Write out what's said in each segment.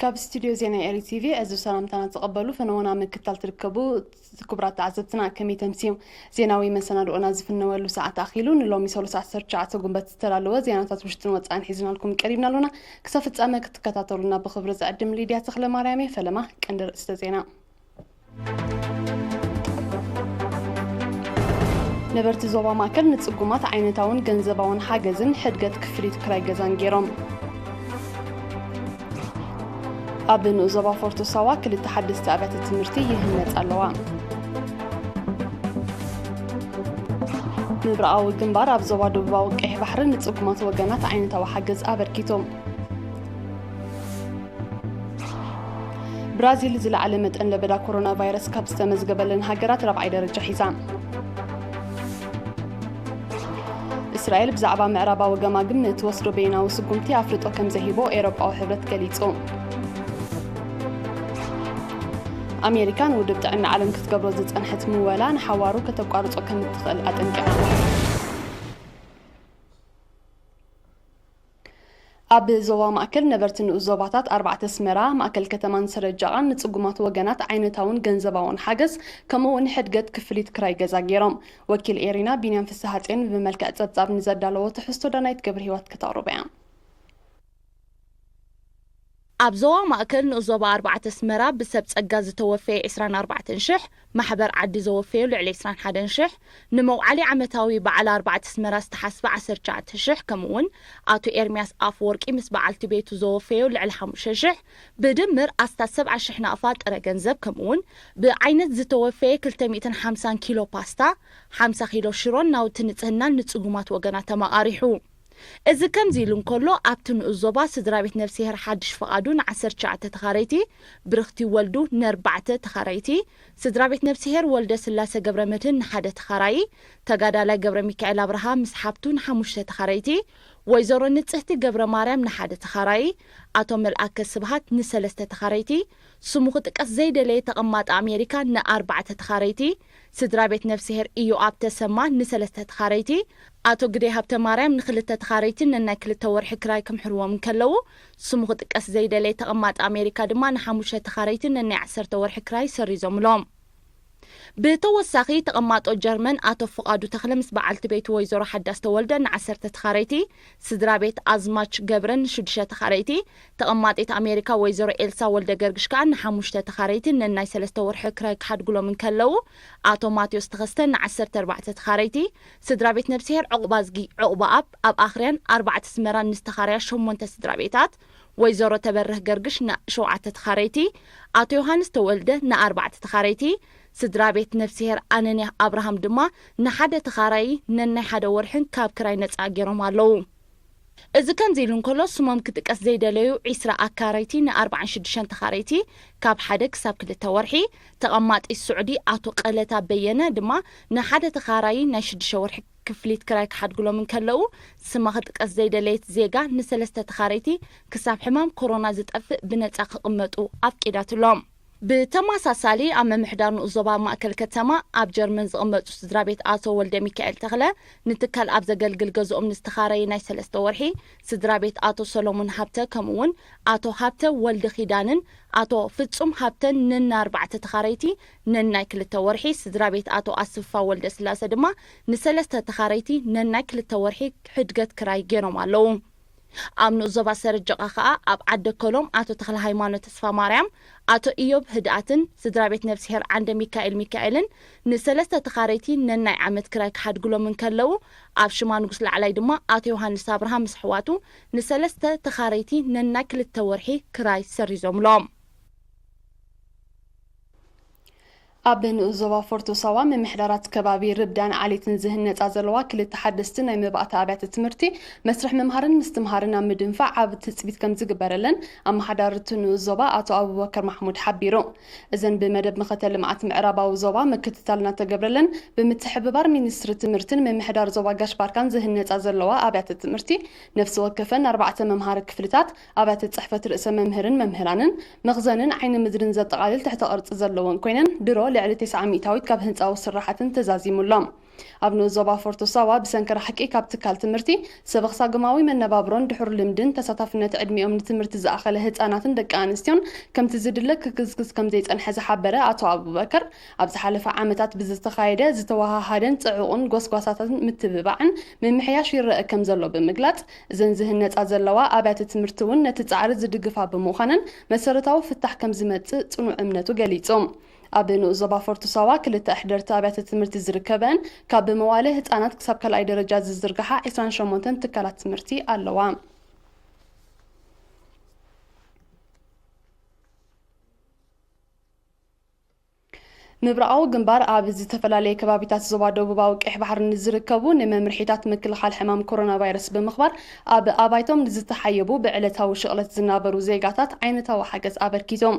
ኣብ ስቱድዮ ዜና ኤሪ ቲቪ ዕዙዝ ሰላምታና ትቐበሉ ፈነወና ምክታል ትርከቡ ክቡራት ተዓዘብትና፣ ከመይ ተምስዩ? ዜናዊ መሰናድኦና ዝፍነወሉ ሰዓት ኣኺሉ። ንሎሚ ሰሉስ ዓሰርተ ትሽዓተ ጉንበት ዝተዳለወ ዜናታት ውሽጥን ወጻእን ሒዝናልኩም ቀሪብና ኣሎና። ክሳብ ፍጻመ ክትከታተሉና ብኽብሪ ዝዕድም ሊድያ ተኽለ ማርያም እየ። ፈለማ ቀንዲ ርእስተ ዜና። ነበርቲ ዞባ ማእከል ንጽጉማት ዓይነታውን ገንዘባውን ሓገዝን ሕድገት ክፍሊት ክራይ ገዛን ገይሮም። ኣብ ንኡስ ዞባ ፎርቶ ሳዋ ክልተ ሓደስቲ ኣብያተ ትምህርቲ ይህነጻ ኣለዋ። ምብራቓዊ ግንባር ኣብ ዞባ ደቡባዊ ቀይሕ ባሕሪ ንጽጉማት ወገናት ዓይነታዊ ሓገዝ ኣበርኪቱ። ብራዚል ዝለዓለ መጠን ለበዳ ኮሮና ቫይረስ ካብ ዝተመዝገበለን ሃገራት ራብዓይ ደረጃ ሒዛ። እስራኤል ብዛዕባ ምዕራባዊ ገማግም ንእትወስዶ በይናዊ ስጉምቲ ኣፍልጦ ከም ዘሂቦ ኤውሮጳዊ ሕብረት ገሊጹ። ኣሜሪካ ንውድብ ጥዕና ዓለም ክትገብሮ ዝጸንሐት ምወላ ንሓዋሩ ከተቋርጾ ከም እትኽእል ኣጠንቂቓ። ኣብ ዞባ ማእከል ነበርቲ ንኡስ ዞባታት ኣርባዕተ ኣስመራ፣ ማእከል ከተማን ሰረጃቓን ንጽጉማት ወገናት ዓይነታውን ገንዘባውን ሓገዝ፣ ከምኡ እውን ሕድገት ክፍሊት ክራይ ገዛ ገይሮም። ወኪል ኤሪና ቢንያም ፍስሃጼን ብመልክዕ ጸብጻብ ንዘዳለዎ ትሕዝቶ ዳናይት ገብረ ህይወት ክተቕርቦ እያ። ኣብ ዞባ ማእከል ንኡስ ዞባ ኣርባዕተ ኣስመራ ብሰብ ጸጋ ዝተወፈየ ዕስራን ኣርባዕተን ሽሕ፣ ማሕበር ዓዲ ዘወፈዮ ልዕሊ ዕስራን ሓደን ሽሕ፣ ንመውዓሊ ዓመታዊ በዓል ኣርባዕተ ኣስመራ ዝተሓስበ ዓሰርተ ትሽዓተ ሽሕ፣ ከምኡ እውን ኣቶ ኤርምያስ ኣፈወርቂ ምስ በዓልቲ ቤቱ ዘወፈዮ ልዕሊ ሓሙሽተ ሽሕ፣ ብድምር ኣስታት ሰብዓ ሽሕ ናቕፋ ጥረ ገንዘብ፣ ከምኡ እውን ብዓይነት ዝተወፈየ ክልተ ሚእትን ሓምሳን ኪሎ ፓስታ፣ ሓምሳ ኪሎ ሽሮን ናውቲ ንጽህናን ንጽጉማት ወገናት ተመቓሪሑ። እዚ ከምዚ ኢሉ እንከሎ፣ ኣብቲ ንኡስ ዞባ ስድራ ቤት ነፍስሄር ሓድሽ ፍቓዱ ንዓሰርተ ትሽዓተ ተኻረይቲ፣ ብርኽቲ ወልዱ ንኣርባዕተ ተኻረይቲ፣ ስድራ ቤት ነፍስሄር ወልደ ስላሰ ገብረ መድህን ንሓደ ተኻራዪ፣ ተጋዳላይ ገብረ ሚካኤል ኣብርሃ ምስ ሓብቱ ንሓሙሽተ ተኻረይቲ፣ ወይዘሮ ንጽህቲ ገብረ ማርያም ንሓደ ተኻራዪ፣ ኣቶ መልኣከ ስብሃት ንሰለስተ ተኻረይቲ፣ ስሙ ክጥቀስ ዘይደለየ ተቐማጢ ኣሜሪካ ንኣርባዕተ ተኻረይቲ፣ ስድራ ቤት ነፍስሄር ኢዮኣብ ተሰማ ንሰለስተ ተኻረይቲ፣ ኣቶ ግደይ ሃብተ ማርያም ንክልተ ተኻረይቲ ነናይ ክልተ ወርሒ ክራይ ክምሕርዎም እንከለዉ፣ ስሙ ክጥቀስ ዘይደለየ ተቐማጢ ኣሜሪካ ድማ ንሓሙሽተ ተኻረይቲ ነናይ ዓሰርተ ወርሒ ክራይ ሰሪዞምሎም። ብተወሳኺ፣ ተቐማጦ ጀርመን ኣቶ ፍቓዱ ተኽለ ምስ በዓልቲ ቤቱ ወይዘሮ ሓዳስ ተወልደ ንዓሰርተ ተኻረይቲ፣ ስድራ ቤት ኣዝማች ገብረ ንሽዱሽተ ተኻረይቲ፣ ተቐማጢት ኣሜሪካ ወይዘሮ ኤልሳ ወልደ ገርግሽ ከኣ ንሓሙሽተ ተኻረይቲ ነናይ ሰለስተ ወርሒ ክራይ ክሓድጉሎም እንከለዉ፣ ኣቶ ማቴዎስ ተኸስተ ንዓሰርተ ኣርባዕተ ተኻረይቲ፣ ስድራ ቤት ነብስሄር ዑቕባዝጊ ዑቕባኣብ ኣብ ኣኽርያን ኣርባዕተ ኣስመራን ንዝተኻረያ ሸሞንተ ስድራ ቤታት፣ ወይዘሮ ተበርህ ገርግሽ ንሸውዓተ ተኻረይቲ፣ ኣቶ ዮሃንስ ተወልደ ንኣርባዕተ ተኻረይቲ፣ ስድራ ቤት ነፍስሄር ኣነንያ ኣብርሃም ድማ ንሓደ ተኻራዪ ነናይ ሓደ ወርሕን ካብ ክራይ ነጻ ገይሮም ኣለዉ። እዚ ከምዚ ኢሉ እንከሎ፣ ስሞም ክጥቀስ ዘይደለዩ ዒስራ ኣካረይቲ ንኣርባዓን ሽዱሽተን ተኻረይቲ ካብ ሓደ ክሳብ ክልተ ወርሒ፣ ተቐማጢ ስዑዲ ኣቶ ቀለታ በየነ ድማ ንሓደ ተኻራዪ ናይ ሽዱሽተ ወርሒ ክፍሊት ክራይ ክሓድግሎም እንከለዉ፣ ስማ ክጥቀስ ዘይደለየት ዜጋ ንሰለስተ ተኻረይቲ ክሳብ ሕማም ኮሮና ዝጠፍእ ብነጻ ክቕመጡ ኣፍቂዳትሎም። ብተመሳሳሊ፣ ኣብ ምምሕዳር ንኡስ ዞባ ማእከል ከተማ ኣብ ጀርመን ዝቕመጡ ስድራ ቤት ኣቶ ወልደ ሚካኤል ተኽለ፣ ንትካል ኣብ ዘገልግል ገዝኦም ንዝተኻረየ ናይ ሰለስተ ወርሒ፣ ስድራ ቤት ኣቶ ሰሎሞን ሃብተ፣ ከምኡ እውን ኣቶ ሃብተ ወልደ ኪዳንን ኣቶ ፍጹም ሃብተን ነናይ ኣርባዕተ ተኻረይቲ ነናይ ክልተ ወርሒ፣ ስድራ ቤት ኣቶ ኣስፋ ወልደ ስላሰ ድማ ንሰለስተ ተኻረይቲ ነናይ ክልተ ወርሒ ሕድገት ክራይ ገይሮም ኣለዉ። ኣብ ንኡስ ዞባ ሰረጀቓ ከኣ ኣብ ዓደ ኮሎም ኣቶ ተኽለ ሃይማኖት ተስፋ ማርያም፣ ኣቶ ኢዮብ ህድኣትን ስድራ ቤት ነብስሄር ዓንደ ሚካኤል ሚካኤልን ንሰለስተ ተኻረይቲ ነናይ ዓመት ክራይ ክሓድግሎም እንከለዉ፣ ኣብ ሽማ ንጉስ ላዕላይ ድማ ኣቶ ዮሃንስ ኣብርሃም ምስ ኣሕዋቱ ንሰለስተ ተኻረይቲ ነናይ ክልተ ወርሒ ክራይ ሰሪዞምሎም። ኣብ ንኡስ ዞባ ፎርቶ ሳዋ ምምሕዳራት ከባቢ ርብዳን ዓሌትን ዝህነጻ ዘለዋ ክልተ ሓደስቲ ናይ መባእታ ኣብያተ ትምህርቲ መስርሕ ምምሃርን ምስትምሃርን ኣብ ምድንፋዕ ዓቢ ትጽቢት ከም ዝግበረለን ኣመሓዳሪ እቲ ንኡስ ዞባ ኣቶ ኣቡበከር ማሕሙድ ሓቢሩ። እዘን ብመደብ መኸተ ልምዓት ምዕራባዊ ዞባ ምክትታል እናተገብረለን ብምትሕብባር ሚኒስትሪ ትምህርትን ምምሕዳር ዞባ ጋሽ ባርካን ዝህነጻ ዘለዋ ኣብያተ ትምህርቲ ነፍሲ ወከፈን ኣርባዕተ መምሃሪ ክፍልታት፣ ኣብያተ ጽሕፈት ርእሰ መምህርን መምህራንን፣ መኽዘንን ዓይኒ ምድርን ዘጠቓልል ትሕተ ቅርጺ ዘለወን ኮይነን፣ ድሮ ልዕሊ ተስዓ ሚእታዊት ካብ ህንፃዊ ስራሓትን ተዛዚሙ ኣሎ። ኣብ ንኡስ ዞባ ፎርቶ ሳዋ ብሰንኪ ርሕቂ ካብ ትካል ትምህርቲ፣ ሰበኽ ሳግማዊ መነባብሮን ድሑር ልምድን ተሳታፍነት ዕድሚኦም ንትምህርቲ ዝኣኸለ ህፃናትን ደቂ ኣንስትዮን ከምቲ ዝድለ ክክዝክዝ ከም ዘይፀንሐ ዝሓበረ ኣቶ ኣቡበከር፣ ኣብ ዝሓለፈ ዓመታት ብዝተኻየደ ዝተወሃሃደን ጽዑቕን ጎስጓሳትን ምትብባዕን ምምሕያሽ ይረአ ከም ዘሎ ብምግላጽ፣ እዘን ዝህነጻ ዘለዋ ኣብያተ ትምህርቲ እውን ነቲ ጻዕሪ ዝድግፋ ብምዃነን መሰረታዊ ፍታሕ ከም ዝመጽእ ጽኑዕ እምነቱ ገሊጹ። ኣብ ንኡስ ዞባ ፎርቶ ሳዋ ክልተ ኣሕደርቲ ኣብያተ ትምህርቲ ዝርከበን ካብ መዋለ ህጻናት ክሳብ ካልኣይ ደረጃ ዝዝርግሓ ዕስራን ሸሞንተን ትካላት ትምህርቲ ኣለዋ። ምብራቓዊ ግንባር ኣብ ዝተፈላለየ ከባቢታት ዞባ ደቡባዊ ቀይሕ ባሕሪ ንዝርከቡ ንመምርሒታት ምክልኻል ሕማም ኮሮና ቫይረስ ብምኽባር ኣብ ኣባይቶም ንዝተሓየቡ ብዕለታዊ ሽቕለት ዝናበሩ ዜጋታት ዓይነታዊ ሓገዝ ኣበርኪቶም።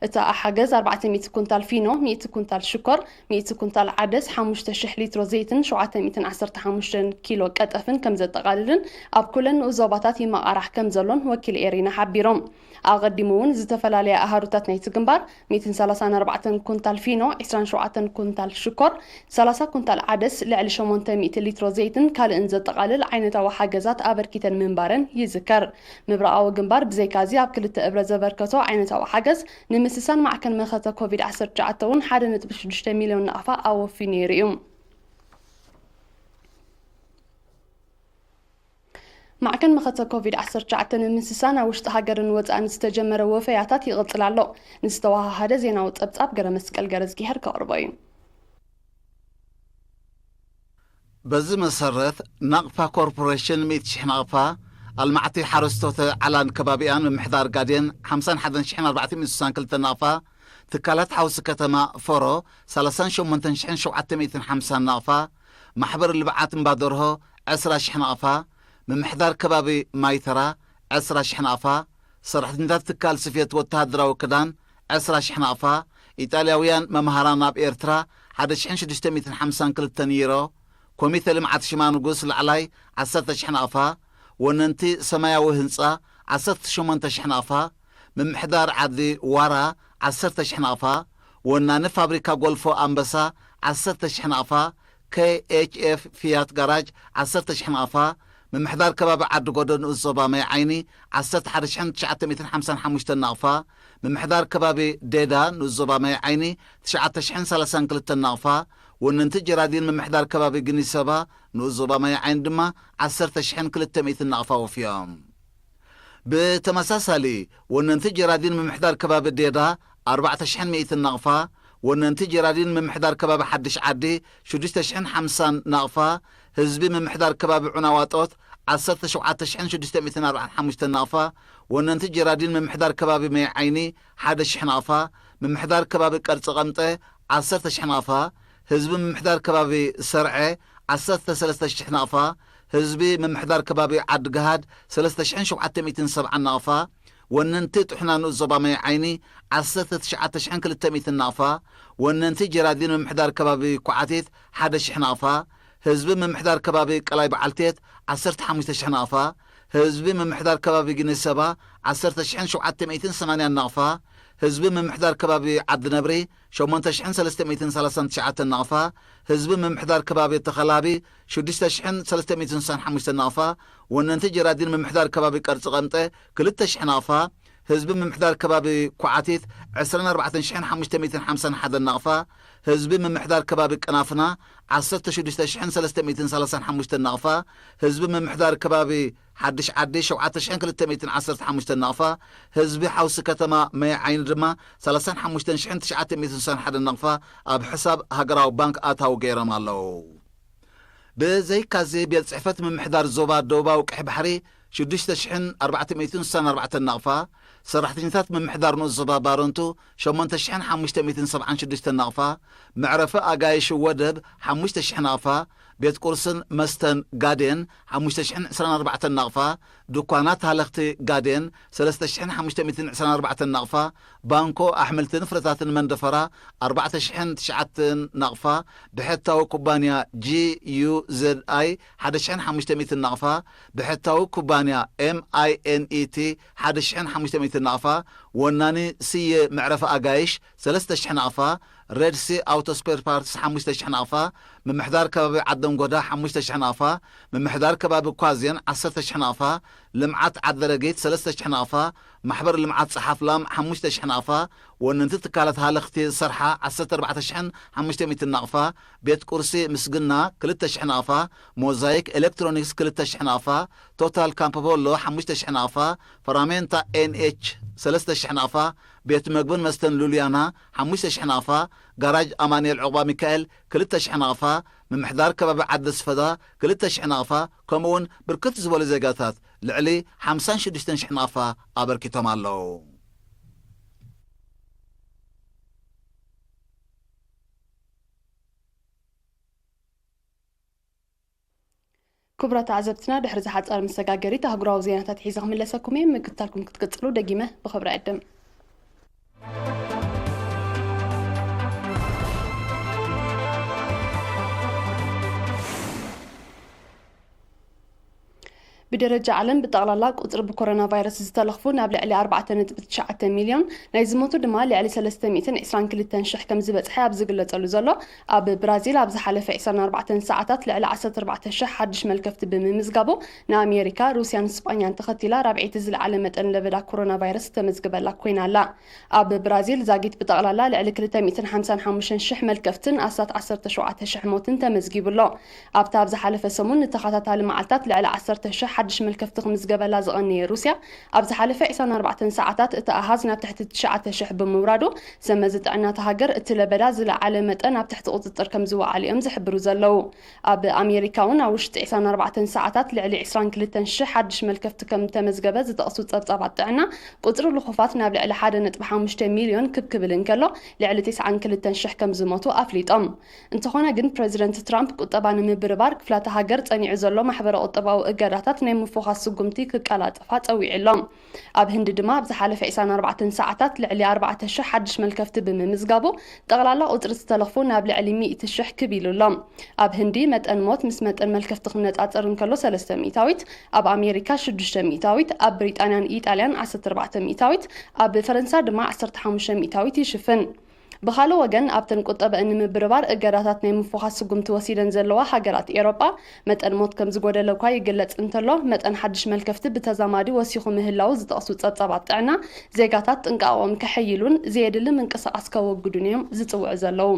እቲ ሓገዝ ኣርባዕተ ሚእቲ ኩንታል ፊኖ፣ ሚእቲ ኩንታል ሽኮር፣ ሚእቲ ኩንታል ዓደስ፣ ሓሙሽተ ሽሕ ሊትሮ ዘይትን ሸውዓተ ሚእትን ዓሰርተ ሓሙሽተን ኪሎ ቀጠፍን ከም ዘጠቓልልን ኣብ ኩለን ንኡስ ዞባታት ይመቓራሕ ከም ዘሎን ወኪል ኤሪና ሓቢሮም። ኣቐዲሙ እውን ዝተፈላለያ ኣሃዱታት ናይቲ ግንባር፣ ሚእትን ሰላሳን ኣርባዕተን ኩንታል ፊኖ፣ ዕስራን ሸውዓተን ኩንታል ሽኮር፣ ሰላሳ ኩንታል ዓደስ፣ ልዕሊ ሸሞንተ ሚእቲ ሊትሮ ዘይትን ካልእን ዘጠቓልል ዓይነታዊ ሓገዛት ኣበርኪተን ምንባረን ይዝከር። ምብራቓዊ ግንባር ብዘይካዚ ኣብ ክልተ እብረ ዘበርከቶ ዓይነታዊ ሓገዝ ንምስሳን ማዕከን መኸተ ኮቪድ ዓሰርተ ትሽዓተ እውን ሓደ ነጥቢ ሽዱሽተ ሚልዮን ናቕፋ ኣወፍዩ ነይሩ እዩ። ማዕከን መኸተ ኮቪድ ዓሰርተ ትሽዓተ ንምስሳን ኣብ ውሽጢ ሃገርን ወጻእን ዝተጀመረ ወፈያታት ይቕጽል ኣሎ። ንዝተወሃሃደ ዜናዊ ጸብጻብ ገረ መስቀል ገረዝጊሄር ከቕርቦ እዩ። በዚ መሰረት ናቕፋ ኮርፖሬሽን ሚእቲ ሽሕ ናቕፋ፣ ኣልማዕቲ ሓረስቶተ ዓላን ከባቢኣን ምምሕዳር ጋዴን ሓምሳን ሓደን ሽሕን ኣርባዕተ ሚእትን ስሳን ክልተ ናቕፋ፣ ትካላት ሓውሲ ከተማ ፎሮ ሰላሳን ሸሞንተን ሽሕን ሸውዓተ ሚእትን ሓምሳን ናቕፋ፣ ማሕበር ልብዓት እምባደርሆ ዕስራ ሽሕ ናቕፋ፣ ምምሕዳር ከባቢ ማይተራ ዕስራ ሽሕ ናቕፋ፣ ሰራሕተኛታት ትካል ስፌት ወተሃደራዊ ክዳን ዕስራ ሽሕ ናቕፋ፣ ኢጣልያውያን መምሃራን ኣብ ኤርትራ ሓደ ሽሕን ሽዱሽተ ሚእትን ሓምሳን ክልተን ዩሮ፣ ኮሚተ ልምዓት ሽማ ንጉስ ላዕላይ ዓሰርተ ሽሕ ናቕፋ፣ ወነንቲ ሰማያዊ ህንጻ ዓሰርተ ሸሞንተ ሽሕ ናቕፋ፣ ምምሕዳር ዓዲ ዋራ ዓሰርተ ሽሕ ናቕፋ፣ ወናኒ ፋብሪካ ጎልፎ ኣንበሳ ዓሰርተ ሽሕ ናቕፋ፣ ኬ ኤች ኤፍ ፊያት ጋራጅ ዓሰርተ ሽሕ ናቕፋ፣ ምምሕዳር ከባቢ ዓዲ ጎዶ ንኡስ ዞባ ማይ ዓይኒ ዓሰርተ ሓደ ሽሕን ትሽዓተ ሚእትን ሓምሳን ሓሙሽተን ናቕፋ፣ ምምሕዳር ከባቢ ዴዳ ንኡስ ዞባ ማይ ዓይኒ ትሽዓተ ሽሕን ሰላሳን ክልተን ናቕፋ፣ ወነንቲ ጀራዲን ምምሕዳር ከባቢ ግኒሰባ ንኡስ ዞባ ማይ ዓይኒ ድማ ዓሰርተ ሽሕን ክልተ ሚእትን ናቕፋ ወፍዮም። ብተመሳሳሊ፣ ወነንቲ ጀራዲን ምምሕዳር ከባቢ ዴዳ ኣርባዕተ ሽሕን ሚእትን ናቕፋ፣ ወነንቲ ጀራዲን ምምሕዳር ከባቢ ሓድሽ ዓዲ ሽዱሽተ ሽሕን ሓምሳን ናቕፋ፣ ህዝቢ ምምሕዳር ከባቢ ዑናዋጦት ዓሰርተ ሸውዓተ ሽሕን ሽዱሽተ ሚእትን ኣርባዓን ሓሙሽተን ናቕፋ፣ ወነንቲ ጀራዲን ምምሕዳር ከባቢ መይ ዓይኒ ሓደ ሽሕ ናቕፋ፣ ምምሕዳር ከባቢ ቀርጺ ቀምጠ ዓሰርተ ሽሕ ናቕፋ፣ ህዝቢ ምምሕዳር ከባቢ ሰርዐ ዓሰርተ ሰለስተ ሽሕ ናቕፋ፣ ህዝቢ ምምሕዳር ከባቢ ዓዲ ግሃድ ሰለስተ ሽሕን ሸውዓተ ሚእትን ሰብዓን ናቕፋ፣ ወነንቲ ጥሕና ንኡስ ዞባ ማይ ዓይኒ ዓሰርተ ትሽዓተ ሽሕን ክልተ ሚእትን ናቕፋ፣ ወነንቲ ጀራዲን ምምሕዳር ከባቢ ኩዓቲት ሓደ ሽሕ ናቕፋ፣ ህዝቢ ምምሕዳር ከባቢ ቀላይ በዓልቴት ዓሰርተ ሓሙሽተ ሽሕ ናቕፋ፣ ህዝቢ ምምሕዳር ከባቢ ግኒሰባ ዓሰርተ ሽሕን ሸውዓተ ሚእትን ሰማንያን ናቕፋ፣ ህዝቢ ምምሕዳር ከባቢ ዓዲ ነብሪ ሸሞንተ ሽሕን ሰለስተ ሚእትን ሰላሳን ትሽዓተን ናቕፋ፣ ህዝቢ ምምሕዳር ከባቢ ተኸላቢ ሽዱሽተ ሽሕን ሰለስተ ሚእትን ስሳን ሓሙሽተን ናቕፋ፣ ወነንቲ ጀራዲን ምምሕዳር ከባቢ ቀርጺ ቀምጠ ክልተ ሽሕ ናቕፋ፣ ህዝቢ ምምሕዳር ከባቢ ኩዓቲት ዕስራን ኣርባዕተን ሽሕን ሓሙሽተ ሚእትን ሓምሳን ሓደን ናቕፋ፣ ህዝቢ ምምሕዳር ከባቢ ቀናፍና ዓሰርተ ሽዱሽተ ሽሕን ሰለስተ ሚእትን ሰላሳን ሓሙሽተን ናቕፋ፣ ህዝቢ ምምሕዳር ከባቢ ሓድሽ ዓዲ ሸውዓተ ሽሕን ክልተ ሚእትን ዓሰርተ ሓሙሽተን ናቕፋ፣ ህዝቢ ሓውሲ ከተማ መይ ዓይኒ ድማ ሰላሳን ሓሙሽተን ሽሕን ትሽዓተ ሚእትን ስሳን ሓደን ናቕፋ ኣብ ሕሳብ ሃገራዊ ባንክ ኣታዊ ገይሮም ኣለዉ። ብዘይካዚ ቤት ጽሕፈት ምምሕዳር ዞባ ደቡባዊ ቀይሕ ባሕሪ ሽዱሽተ ሽሕን ኣርባዕተ ሚእትን ስሳን ኣርባዕተን ናቕፋ፣ ሰራሕተኛታት ምምሕዳር ንኡስ ዞባ ባረንቱ ሸሞንተ ሽሕን ሓሙሽተ ሚእትን ሰብዓን ሽዱሽተን ናቕፋ፣ መዕረፊ ኣጋይሽ ወደብ ሓሙሽተ ሽሕ ናቕፋ፣ ቤት ቁርስን መስተን ጋዴን ሓሙሽተ ሽሕን ዕስራን ኣርባዕተን ናቕፋ፣ ድኳናት ሃለኽቲ ጋዴን ሰለስተ ሽሕን ሓሙሽተ ሚእትን ዕስራን ኣርባዕተን ናቕፋ፣ ባንኮ ኣሕምልትን ፍረታትን መንደፈራ ኣርባዕተ ሽሕን ትሽዓተን ናቕፋ፣ ብሕታዊ ኩባንያ ጂ ዩ ዘድ ኣይ ሓደ ሽሕን ሓሙሽተ ሚእትን ናቕፋ፣ ብሕታዊ ኩባንያ ኤም ኣይ ኤን ኢ ቲ ሓደ ሽሕን ሓሙሽተ ሚእትን ናቕፋ፣ ወናኒ ስየ መዕረፊ ኣጋይሽ ሰለስተ ሽሕ ናቕፋ፣ ሬድ ሲ ኣውቶ ስፔር ፓርትስ ሓሙሽተ ሽሕ ናቕፋ፣ ምምሕዳር ከባቢ ዓደንጎዳ ሓሙሽተ ሽሕ ናቕፋ፣ ምምሕዳር ከባቢ ኳዜን ዓሰርተ ሽሕ ናቕፋ፣ ልምዓት ዓደረጊት ሰለስተ ሽሕ ናቕፋ፣ ማሕበር ልምዓት ጸሓፍላም ሓሙሽተ ሽሕ ናቕፋ፣ ወነንቲ ትካላት ሃለኽቲ ሰርሓ ዓሰርተ ኣርባዕተ ሽሕን ሓሙሽተ ሚእትን ናቕፋ፣ ቤት ቁርሲ ምስግና ክልተ ሽሕ ናቕፋ፣ ሞዛይክ ኤሌክትሮኒክስ ክልተ ሽሕ ናቕፋ፣ ቶታል ካምፖ ቦሎ ሓሙሽተ ሽሕ ናቕፋ፣ ፈራሜንታ ኤን ኤች ሰለስተ ሽሕ ናቕፋ፣ ቤት መግብን መስተን ሉልያና ሓሙሽተ ሽሕ ናቕፋ፣ ጋራጅ ኣማኑኤል ዑቕባ ሚካኤል ክልተ ሽሕ ናቕፋ፣ ምምሕዳር ከባቢ ዓዲ ስፈዳ ክልተ ሽሕ ናቕፋ፣ ከምኡውን ብርክት ዝበሉ ዜጋታት ልዕሊ ሓምሳን ሽዱሽተን ሽሕ ናቕፋ ኣበርኪቶም ኣለዉ። ክቡራት ተዓዘብትና፣ ድሕሪ ዝሓጸረ መሰጋገሪት ኣህጉራዊ ዜናታት ሒዘ ክምለሰኩም እየ። ምክትታልኩም ክትቅጽሉ ደጊመ ብኽብሪ እዕድም። ብደረጃ ዓለም ብጠቕላላ ቁጽሪ ብኮሮና ቫይረስ ዝተለኽፉ ናብ ልዕሊ ኣርባዕተ ነጥቢ ትሽዓተ ሚልዮን፣ ናይ ዝሞቱ ድማ ልዕሊ ሰለስተ ሚእትን ዕስራን ክልተን ሽሕ ከም ዝበጽሐ ኣብ ዝግለጸሉ ዘሎ፣ ኣብ ብራዚል ኣብ ዝሓለፈ ዕስራን ኣርባዕተን ሰዓታት ልዕሊ ዓሰርተ ኣርባዕተ ሽሕ ሓድሽ መልከፍቲ ብምምዝጋቡ፣ ንኣሜሪካ፣ ሩስያን ስጳኛን ተኸቲላ ራብዐይቲ ዝለዓለ መጠን ለበዳ ኮሮና ቫይረስ ዝተመዝገበላ ኮይና ኣላ። ኣብ ብራዚል ዛጊት ብጠቕላላ ልዕሊ ክልተ ሚእትን ሓምሳን ሓሙሽተን ሽሕ መልከፍትን ኣስታት ዓሰርተ ሸውዓተ ሽሕ ሞትን ተመዝጊቡ ኣሎ። ኣብታ ኣብ ዝሓለፈ ሰሙን ንተኸታታሊ መዓልታት ልዕሊ ዓሰርተ ሽሕ ሓድሽ መልከፍቲ ክምዝገበላ ዝቐነየ ሩስያ፣ ኣብ ዝሓለፈ ዕስራን ኣርባዕተን ሰዓታት እቲ ኣሃዝ ናብ ትሕቲ ትሽዓተ ሽሕ ብምውራዱ፣ ሰመዚ ጥዕና እታ ሃገር እቲ ለበዳ ዝለዓለ መጠን ኣብ ትሕቲ ቁጽጽር ከም ዝወዓሉ እዮም ዝሕብሩ ዘለዉ። ኣብ ኣሜሪካ እውን ኣብ ውሽጢ ዕስራን ኣርባዕተን ሰዓታት ልዕሊ ዕስራን ክልተን ሽሕ ሓድሽ መልከፍቲ ከም እተመዝገበ ዝጠቕሱ ጸብጻባት ጥዕና፣ ቁጽሪ ልኹፋት ናብ ልዕሊ ሓደ ነጥቢ ሓሙሽተ ሚልዮን ክብ ክብል እንከሎ፣ ልዕሊ ተስዓን ክልተን ሽሕ ከም ዝሞቱ ኣፍሊጦም። እንተኾነ ግን፣ ፕረዚደንት ትራምፕ ቁጠባ ንምብርባር ክፍላተ ሃገር ጸኒዑ ዘሎ ማሕበረ ቁጠባዊ እገዳታት ናይ ምፍዃስ ስጉምቲ ክቀላጠፋ ጸዊዑ ኣሎ። ኣብ ህንዲ ድማ ኣብ ዝሓለፈ ዕስራን ኣርባዕተን ሰዓታት ልዕሊ ኣርባዕተ ሽሕ ሓድሽ መልከፍቲ ብምምዝጋቡ፣ ጠቕላላ ቁጽሪ ዝተለኽፉ ናብ ልዕሊ ሚእቲ ሽሕ ክብ ኢሉ ኣሎ። ኣብ ህንዲ መጠን ሞት ምስ መጠን መልከፍቲ ክነጻጸር እንከሎ ሰለስተ ሚእታዊት፣ ኣብ ኣሜሪካ ሽዱሽተ ሚእታዊት፣ ኣብ ብሪጣንያን ኢጣልያን ዓሰርተ ኣርባዕተ ሚእታዊት፣ ኣብ ፈረንሳ ድማ ዓሰርተ ሓሙሽተ ሚእታዊት ይሽፍን። ብኻልእ ወገን፣ ኣብተን ቁጠበአን ንምብርባር እገዳታት ናይ ምፍዃስ ስጉምቲ ወሲደን ዘለዋ ሃገራት ኤውሮጳ፣ መጠን ሞት ከም ዝጎደለ እኳ ይግለጽ እንተሎ፣ መጠን ሓድሽ መልከፍቲ ብተዛማዲ ወሲኹ ምህላዉ ዝጠቕሱ ጸብጻባት ጥዕና፣ ዜጋታት ጥንቃቐኦም ከሐይሉን ዘየድሊ ምንቅስቓስ ከወግዱን እዮም ዝጽውዑ ዘለዉ።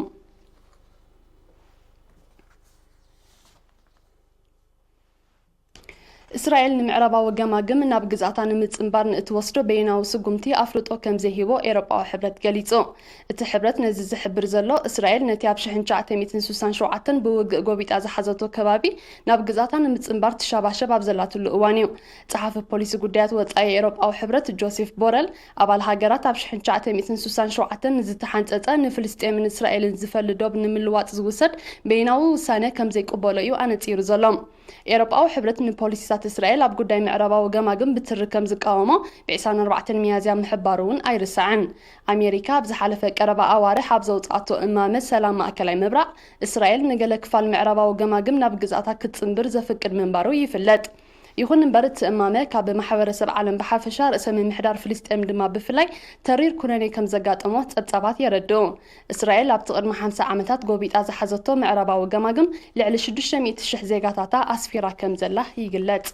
እስራኤል ንምዕራባዊ ገማግም ናብ ግዝኣታ ንምጽንባር ንእትወስዶ በይናዊ ስጉምቲ ኣፍልጦ ከም ዘይህቦ ኤውሮጳዊ ሕብረት ገሊጹ። እቲ ሕብረት ነዚ ዝሕብር ዘሎ፣ እስራኤል ነቲ ኣብ ሽሕን ትሽዓተ ሚእትን ስሳን ሸውዓተን ብውግእ ጎቢጣ ዝሓዘቶ ከባቢ ናብ ግዝኣታ ንምጽንባር ትሻባሸብ ኣብ ዘላትሉ እዋን እዩ። ጸሓፊ ፖሊሲ ጉዳያት ወጻኢ ኤውሮጳዊ ሕብረት ጆሴፍ ቦረል፣ ኣባል ሃገራት ኣብ ሽሕን ትሽዓተ ሚእትን ስሳን ሸውዓተን ንዝተሓንጸጸ ንፍልስጤምን እስራኤልን ዝፈሊ ዶብ ንምልዋጥ ዝውሰድ በይናዊ ውሳነ ከም ዘይቅበሎ እዩ ኣነጺሩ ዘሎ። ኤውሮጳዊ ሕብረት ንፖሊሲታት እስራኤል ኣብ ጉዳይ ምዕራባዊ ገማግም ብትሪ ከም ዝቃወሞ ብዕስራን ኣርባዕተን ሚያዝያ ምሕባሩ እውን ኣይርሳዕን። ኣሜሪካ ኣብ ዝሓለፈ ቀረባ ኣዋርሕ ኣብ ዘውጽኣቶ እማመ ሰላም ማእከላይ ምብራቕ፣ እስራኤል ንገለ ክፋል ምዕራባዊ ገማግም ናብ ግዝኣታ ክትጽንብር ዘፍቅድ ምንባሩ ይፍለጥ። ይኹን እምበር፣ እቲ እማመ ካብ ማሕበረሰብ ዓለም ብሓፈሻ፣ ርእሰ ምምሕዳር ፍልስጤም ድማ ብፍላይ ተሪር ኩነኔ ከም ዘጋጠሞ ጸብጻባት የረድኡ። እስራኤል ኣብቲ ቅድሚ ሓምሳ ዓመታት ጎቢጣ ዝሓዘቶ ምዕራባዊ ገማግም ልዕሊ ሽዱሽተ ሚእቲ ሽሕ ዜጋታታ ኣስፊራ ከም ዘላ ይግለጽ።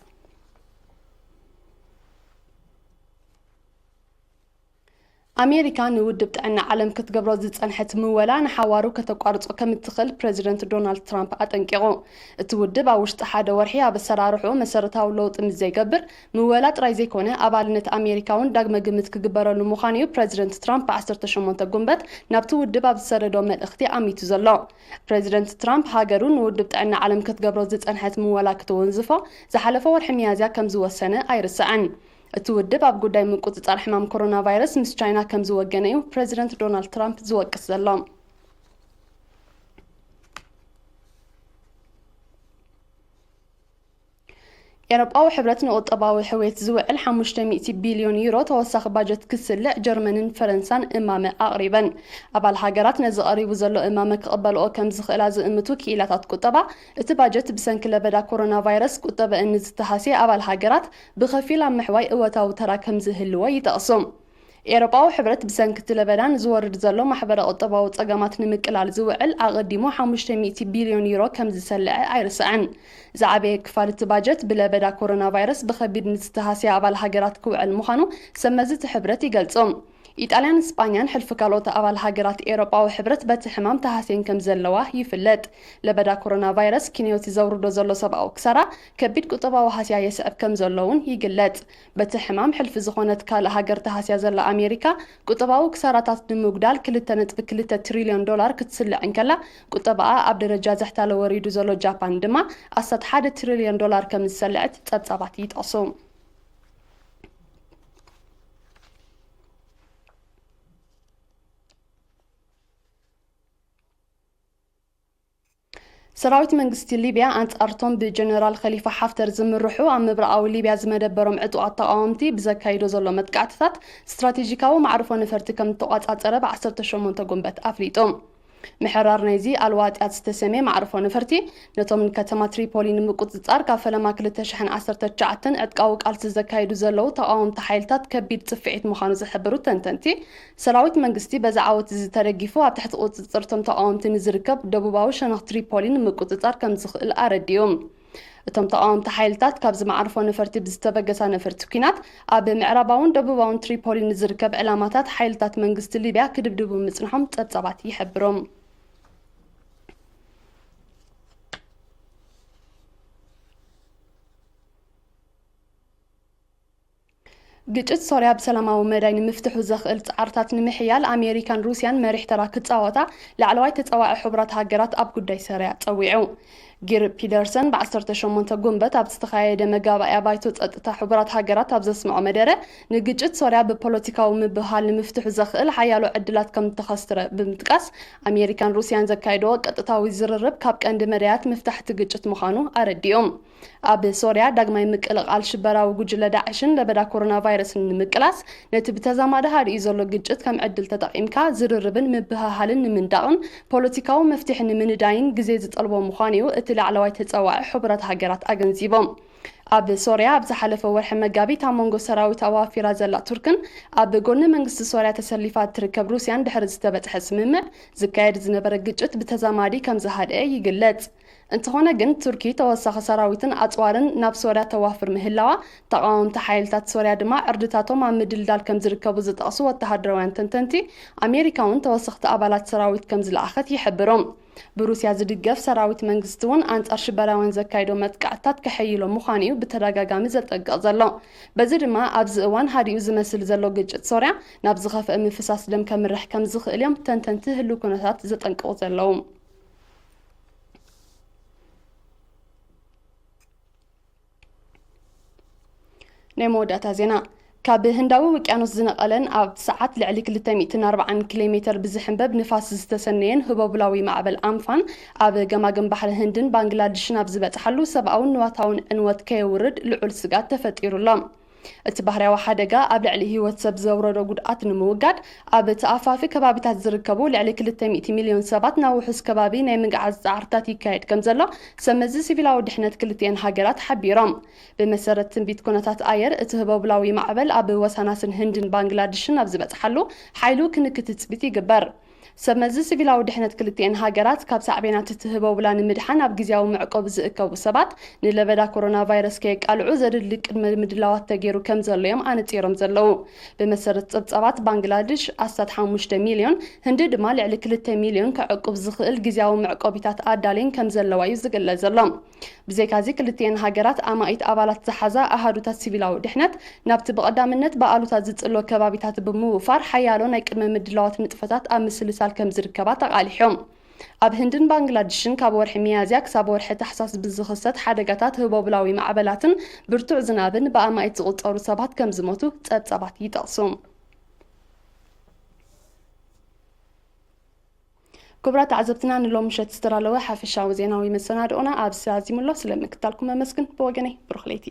ኣሜሪካ ንውድብ ጥዕና ዓለም ክትገብሮ ዝጸንሐት ምወላ ንሓዋሩ ከተቋርጾ ከም እትኽእል ፕረዚደንት ዶናልድ ትራምፕ ኣጠንቂቑ። እቲ ውድብ ኣብ ውሽጢ ሓደ ወርሒ ኣብ ኣሰራርሕኡ መሰረታዊ ለውጢ ምስ ዘይገብር፣ ምወላ ጥራይ ዘይኮነ፣ ኣባልነት ኣሜሪካ እውን ዳግመ ግምት ክግበረሉ ምዃኑ እዩ ፕረዚደንት ትራምፕ ብ ዓሰርተ ሸሞንተ ጉንበት ናብቲ ውድብ ኣብ ዝሰደዶ መልእኽቲ ኣሚቱ ዘሎ። ፕረዚደንት ትራምፕ ሃገሩ ንውድብ ጥዕና ዓለም ክትገብሮ ዝጸንሐት ምወላ ክትውንዝፎ ዝሓለፈ ወርሒ ሚያዝያ ከም ዝወሰነ ኣይርሳዕን። እቲ ውድብ ኣብ ጉዳይ ምቁጽጻር ሕማም ኮሮና ቫይረስ ምስ ቻይና ከም ዝወገነ እዩ ፕረዚደንት ዶናልድ ትራምፕ ዝወቅስ ዘሎ። ኤውሮጳዊ ሕብረት ንቁጠባዊ ሕውየት ዝውዕል ሓሙሽተ ሚእቲ ቢልዮን ዩሮ ተወሳኺ ባጀት ክስልዕ ጀርመንን ፈረንሳን እማመ ኣቕሪበን። ኣባል ሃገራት ነዚ ቀሪቡ ዘሎ እማመ ክቕበልኦ ከም ዝኽእላ ዝእምቱ ክኢላታት ቁጠባ፣ እቲ ባጀት ብሰንኪ ለበዳ ኮሮና ቫይረስ ቁጠበአን ንዝተሃስየ ኣባል ሃገራት ብኸፊል ኣብ ምሕዋይ እወታዊ ተራ ከም ዝህልዎ ይጠቕሱ። ኤውሮጳዊ ሕብረት ብሰንኪ እቲ ለበዳ ንዝወርድ ዘሎ ማሕበረ ቁጠባዊ ጸገማት ንምቅላል ዝውዕል ኣቐዲሙ ሓሙሽተ ሚእቲ ቢልዮን ዩሮ ከም ዝሰልዐ ኣይርስዕን። ዝዓበየ ክፋል እቲ ባጀት ብለበዳ ኮሮና ቫይረስ ብኸቢድ ንዝተሃስያ ኣባል ሃገራት ክውዕል ምዃኑ ሰብ መዚ እቲ ሕብረት ይገልጹ። ኢጣልያን ስጳኛን ሕልፊ ካልኦት ኣባል ሃገራት ኤውሮጳዊ ሕብረት በቲ ሕማም ተሃስየን ከም ዘለዋ ይፍለጥ። ለበዳ ኮሮና ቫይረስ ኪንዮቲ ዘውርዶ ዘሎ ሰብኣዊ ክሳራ ከቢድ ቁጠባዊ ሃስያ የስዕብ ከም ዘሎ እውን ይግለጽ። በቲ ሕማም ሕልፊ ዝኾነት ካልእ ሃገር ተሃስያ ዘላ ኣሜሪካ ቁጠባዊ ክሳራታት ንምጉዳል ክልተ ነጥቢ ክልተ ትሪልዮን ዶላር ክትስልዕ እንከላ፣ ቁጠባኣ ኣብ ደረጃ ዘሕታለ ወሪዱ ዘሎ ጃፓን ድማ ኣስታት ሓደ ትሪልዮን ዶላር ከም ዝሰልዐት ጸብጻባት ይጠቕሱ። ሰራዊት መንግስቲ ሊብያ ኣንጻርቶም ብጀነራል ኸሊፋ ሓፍተር ዝምርሑ ኣብ ምብራቓዊ ሊብያ ዝመደበሮም ዕጡቓት ተቓወምቲ ብዘካይዶ ዘሎ መጥቃዕትታት ስትራቴጂካዊ ማዕርፎ ነፈርቲ ከም እተቋጻጸረ ብ ዓሰርተ ሸሞንተ ጉንበት ኣፍሊጡ። ምሕራር ናይዚ ኣልዋጥያት ዝተሰምየ ማዕርፎ ነፈርቲ ነቶም ንከተማ ትሪፖሊ ንምቁጽጻር ካብ ፈለማ ክልተ ሽሕን ዓሰርተ ትሽዓተን ዕጥቃዊ ቃልሲ ዘካይዱ ዘለዉ ተቓወምቲ ሓይልታት ከቢድ ጽፍዒት ምዃኑ ዝሕብሩ ተንተንቲ፣ ሰራዊት መንግስቲ በዚ ዓወት እዚ ተደጊፉ ኣብ ትሕቲ ቁጽጽር እቶም ተቓወምቲ ንዝርከብ ደቡባዊ ሸነኽ ትሪፖሊ ንምቁጽጻር ከም ዝኽእል ኣረዲኡ። እቶም ተቓወምቲ ሓይልታት ካብዚ መዓርፎ ነፈርቲ ብዝተበገሳ ነፈርቲ ኲናት ኣብ ምዕራባውን ደቡባውን ትሪፖሊ ንዝርከብ ዕላማታት ሓይልታት መንግስቲ ሊብያ ክድብድቡ ምጽንሖም ጸብጻባት ይሕብሩ። ግጭት ሶርያ ብሰላማዊ መዳይ ንምፍትሑ ዘኽእል ጻዕርታት ንምሕያል ኣሜሪካን ሩስያን መሪሕ ተራ ክጻወታ ላዕለዋይ ተጻዋዒ ሕቡራት ሃገራት ኣብ ጉዳይ ሶርያ ጸዊዑ። ጊር ፒደርሰን ብ ዓሰርተ ሸሞንተ ጉንበት ኣብ ዝተኻየደ መጋባእያ ባይቶ ጸጥታ ሕቡራት ሃገራት ኣብ ዘስምዖ መደረ፣ ንግጭት ሶርያ ብፖለቲካዊ ምብህሃል ንምፍትሑ ዘኽእል ሓያሎ ዕድላት ከም እተኸስትረ ብምጥቃስ፣ ኣሜሪካን ሩስያን ዘካየድዎ ቀጥታዊ ዝርርብ ካብ ቀንዲ መዳያት ምፍታሕ እቲ ግጭት ምዃኑ ኣረዲኡ። ኣብ ሶርያ ዳግማይ ምቅልቓል ሽበራዊ ጉጅለ ዳዕሽን ለበዳ ኮሮና ቫይረስን ንምቅላስ፣ ነቲ ብተዛማዲ ሃዲኡ ዘሎ ግጭት ከም ዕድል ተጠቒምካ ዝርርብን ምብህሃልን ንምንዳቕን ፖለቲካዊ መፍትሒ ንምንዳይን ግዜ ዝጠልቦ ምዃኑ እዩ እቲ ላዕለዋይ ተጸዋዒ ሕቡራት ሃገራት ኣገንዚቦም። ኣብ ሶርያ ኣብ ዝሓለፈ ወርሒ መጋቢት ኣብ መንጎ ሰራዊት ኣዋፊራ ዘላ ቱርክን ኣብ ጎኒ መንግስቲ ሶርያ ተሰሊፋ እትርከብ ሩስያን ድሕሪ ዝተበጽሐ ስምምዕ ዝካየድ ዝነበረ ግጭት ብተዛማዲ ከም ዝሃድአ ይግለጽ። እንተኾነ ግን፣ ቱርኪ ተወሳኺ ሰራዊትን ኣጽዋርን ናብ ሶርያ ተዋፍር ምህላዋ፣ ተቓወምቲ ሓይልታት ሶርያ ድማ ዕርድታቶም ኣብ ምድልዳል ከም ዝርከቡ ዝጠቕሱ ወተሃደራውያን ተንተንቲ፣ ኣሜሪካ እውን ተወሰኽቲ ኣባላት ሰራዊት ከም ዝለኣኸት ይሕብሩ። ብሩስያ ዝድገፍ ሰራዊት መንግስቲ እውን ኣንጻር ሽበራውያን ዘካይዶ መጥቃዕትታት ከሐይሎ ምዃኑ እዩ ብተደጋጋሚ ዘጠንቅቕ ዘሎ። በዚ ድማ ኣብዚ እዋን ሃዲኡ ዝመስል ዘሎ ግጭት ሶርያ ናብ ዝኸፍአ ምፍሳስ ደም ከምርሕ ከም ዝኽእል እዮም ተንተንቲ ህልው ኩነታት ዘጠንቅቑ ዘለዉ። ናይ መወዳእታ ዜና። ካብ ህንዳዊ ውቅያኖስ ዝነቐለን ኣብ ሰዓት ልዕሊ ክልተ ሚእትን ኣርባዓን ኪሎ ሜተር ብዝሕንበብ ንፋስ ዝተሰነየን ህቦብላዊ ማዕበል ኣምፋን፣ ኣብ ገማግም ባሕሪ ህንድን ባንግላድሽን ኣብ ዝበጽሓሉ፣ ሰብኣውን ንዋታውን ዕንወት ከየውርድ ልዑል ስግኣት ተፈጢሩ ኣሎ። እቲ ባህርያዊ ሓደጋ ኣብ ልዕሊ ህይወት ሰብ ዘውረዶ ጉድኣት ንምውጋድ፣ ኣብ ተኣፋፊ ከባቢታት ዝርከቡ ልዕሊ ክልተ ሚእቲ ሚልዮን ሰባት ናብ ውሑስ ከባቢ ናይ ምግዓዝ ጻዕርታት ይካየድ ከም ዘሎ ሰብ መዚ ሲቪላዊ ድሕነት ክልቲኤን ሃገራት ሓቢሮም። ብመሰረት ትንቢት ኩነታት ኣየር፣ እቲ ህቦብላዊ ማዕበል ኣብ ወሳናስን ህንድን ባንግላድሽን ኣብ ዝበጽሓሉ ሓይሉ ክንኪ ትጽቢት ይግበር። ሰብ መዚ ሲቪላዊ ድሕነት ክልቲኤን ሃገራት፣ ካብ ሳዕቤናት እቲ ህቦብላ ንምድሓን ኣብ ግዝያዊ መዕቆቢ ዝእከቡ ሰባት ንለበዳ ኮሮና ቫይረስ ከየቃልዑ ዘድሊ ቅድመ ምድላዋት ተገይሩ ከም ዘሎ እዮም ኣነጺሮም ዘለዉ። ብመሰረት ጸብጻባት፣ ባንግላድሽ ኣስታት ሓሙሽተ ሚልዮን፣ ህንዲ ድማ ልዕሊ ክልተ ሚልዮን ከዕቁብ ዝኽእል ግዝያዊ መዕቆቢታት ኣዳልየን ከም ዘለዋ እዩ ዝግለጽ ዘሎ። ብዘይካዚ፣ ክልቲኤን ሃገራት ኣማኢት ኣባላት ዝሓዛ ኣሃዱታት ሲቪላዊ ድሕነት ናብቲ ብቐዳምነት ብኣሉታ ዝጽሎ ከባቢታት ብምውፋር፣ ሓያሎ ናይ ቅድመ ምድላዋት ንጥፈታት ኣብ ምስልሳል ከም ዝርከባ ተቓሊሖም። ኣብ ህንድን ባንግላድሽን ካብ ወርሒ ሚያዝያ ክሳብ ወርሒ ታሕሳስ ብዝኽሰት ሓደጋታት ህቦብላዊ ማዕበላትን ብርቱዕ ዝናብን ብኣማኢት ዝቑጸሩ ሰባት ከም ዝሞቱ ጸብጻባት ይጠቕሱ። ክቡራት ተዓዘብትና፣ ንሎም ምሸት ዝተዳለወ ሓፈሻዊ ዜናዊ መሰናድኦና ኣብዚ ኣዚሙሎ። ስለ ምክታልኩም ኣመስግን። ብወገነይ ብሩኽ ለይቲ።